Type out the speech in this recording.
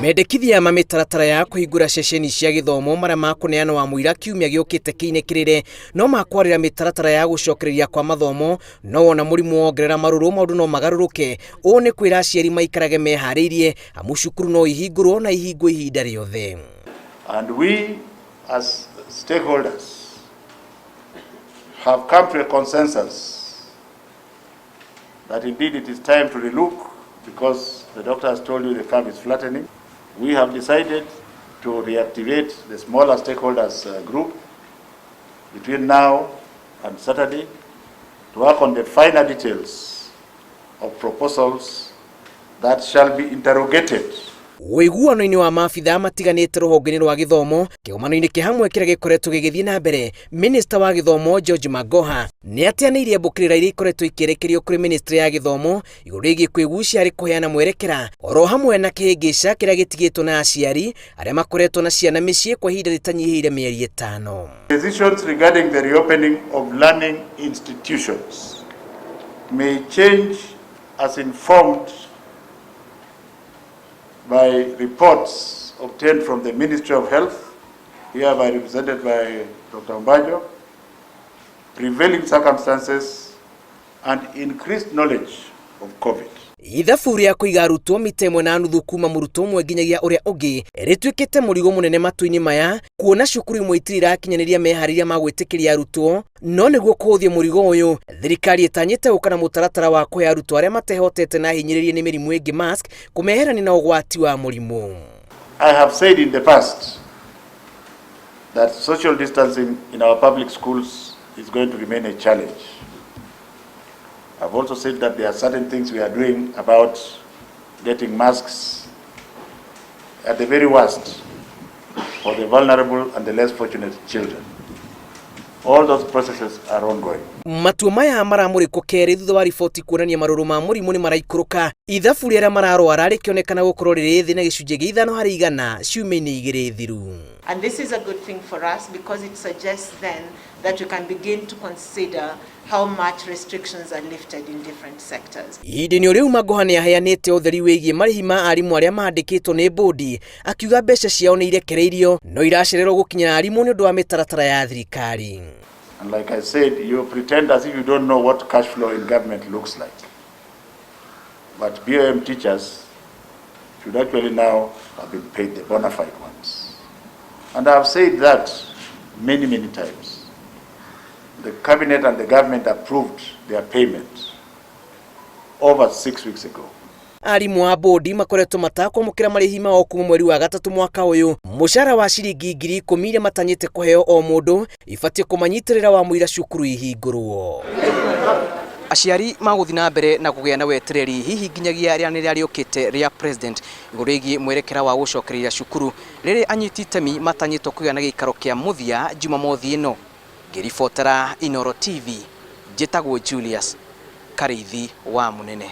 Mendekithia ma mĩtaratara ya kũhingũra ceceni cia gĩthomo marĩa makũneanwo wa mũira kiumia gĩũkĩte kĩinĩkĩrĩre no makwarĩra mĩtaratara ya gũcokereria kwa mathomo, no wona mũrimũ wongerera marũrũ maũndũ no magarũrũke. Ũũ nĩ kwĩra aciari maikarage meharĩirie amu cukuru no ihingũrwo na ihingwo ihinda rĩothe. And we as stakeholders have come to a consensus that indeed it is time to relook, because the doctor has told you the curve is flattening. We have decided to reactivate the smaller stakeholders group between now and Saturday to work on the finer details of proposals that shall be interrogated. Ũiguano-inĩ wa maabithaa matiganĩte rũhonge-inĩ rwa gĩthomo kĩgomano-inĩ kĩa hamwe kĩrĩa gĩkoretwo gĩgĩthiĩ na mbere, minista wa gĩthomo George Magoha nĩ ateanĩirie mbũkĩrĩra iria ikoretwo ikĩerekerio kũrĩ ministry ya gĩthomo igũrũ rĩgiĩ kwĩgucia harĩ kũheana mwerekera oro hamwe na kĩhĩngĩca kĩrĩa gĩtigĩtwo na aciari arĩa makoretwo na ciana mĩciĩ kwa ihinda rĩtanyihĩire mĩeri 5. Decisions regarding the reopening of learning institutions may change as informed by reports obtained from the Ministry of Health, hereby represented by Dr. Ombajo, prevailing circumstances, and increased knowledge of COVID. Ithabu rĩa kũiga arutwo mita 1.5 kuma mũrutwo ũmwe nginyagia ũrĩa ũngĩ rĩtuĩkĩte mũrigo mũnene matũ-inĩ maya, kuona cukuru imwe itirĩ irakinyanĩria meharĩria ma gwĩtĩkĩria arutwo. No nĩguo kũhũthia mũrigo ũyũ, thirikari ĩtanyĩte gũka na mũtaratara wa kũhe arutwo arĩa matehotete na hinyĩrĩrie nĩ mĩrimũ ĩngĩ mask kũmeherania na ũgwati wa mũrimũ. I have said in the past that social distancing in our public schools is going to remain a challenge. I've also said that there are certain things we are doing about getting masks at the very worst for the vulnerable and the less fortunate children. All those processes are ongoing. Matua maya maramũrĩkwo kerĩ thutha wa riboti kuonania marũrũ ma mũrimũ nĩ maraikũrũka, ithabu rĩa arĩa mararwara rĩkĩonekana gũkorwo rĩrĩ thĩ na gĩcunjĩ gĩa 5% ciumia-inĩ 2 thiru. And this is a good thing for us because it suggests then that we can begin to consider how much restrictions are lifted in different sectors. Ihinda-inĩ o rĩu, Magoha nĩ aheanĩte ũtheri wĩgiĩ marĩhi ma arimũ arĩa mandĩkĩtwo nĩ bũndi, akiuga mbeca ciao nĩ irekereirio no iracererwo gũkinyĩra arimũ nĩ ũndũ wa mĩtaratara ya thirikari. And like I said, you pretend as if you don't know what cash flow in government looks like. But BOM teachers should actually now have been paid, the bona fide ones. And I've said that many, many times. The cabinet and the government approved their payment over 6 weeks ago. Arimũ a bũndi makoretwo matakwamũkĩra marĩhi mao kuma mweri wa gatatũ mwaka ũyũ. Mũcara wa ciringi 10,000 iria matanyĩte kũheo o mũndũ ibatiĩ kũmanyitĩrĩra wa mũira cukuru ihingũrwo. Aciari magũthiĩ na mbere na kũgĩa na wetereri hihi nginyagia rĩanĩrĩra rĩũkĩte rĩa president igũrũ rĩgiĩ mwerekera wa gũcokereria cukuru, rĩrĩ anyiti itemi matanyĩtwo kũgĩa na gĩikaro kĩa mũthia Jumamothi ĩno. Ngĩribotera Inooro TV, njĩtagwo Julius Karĩithi wa Mũnene.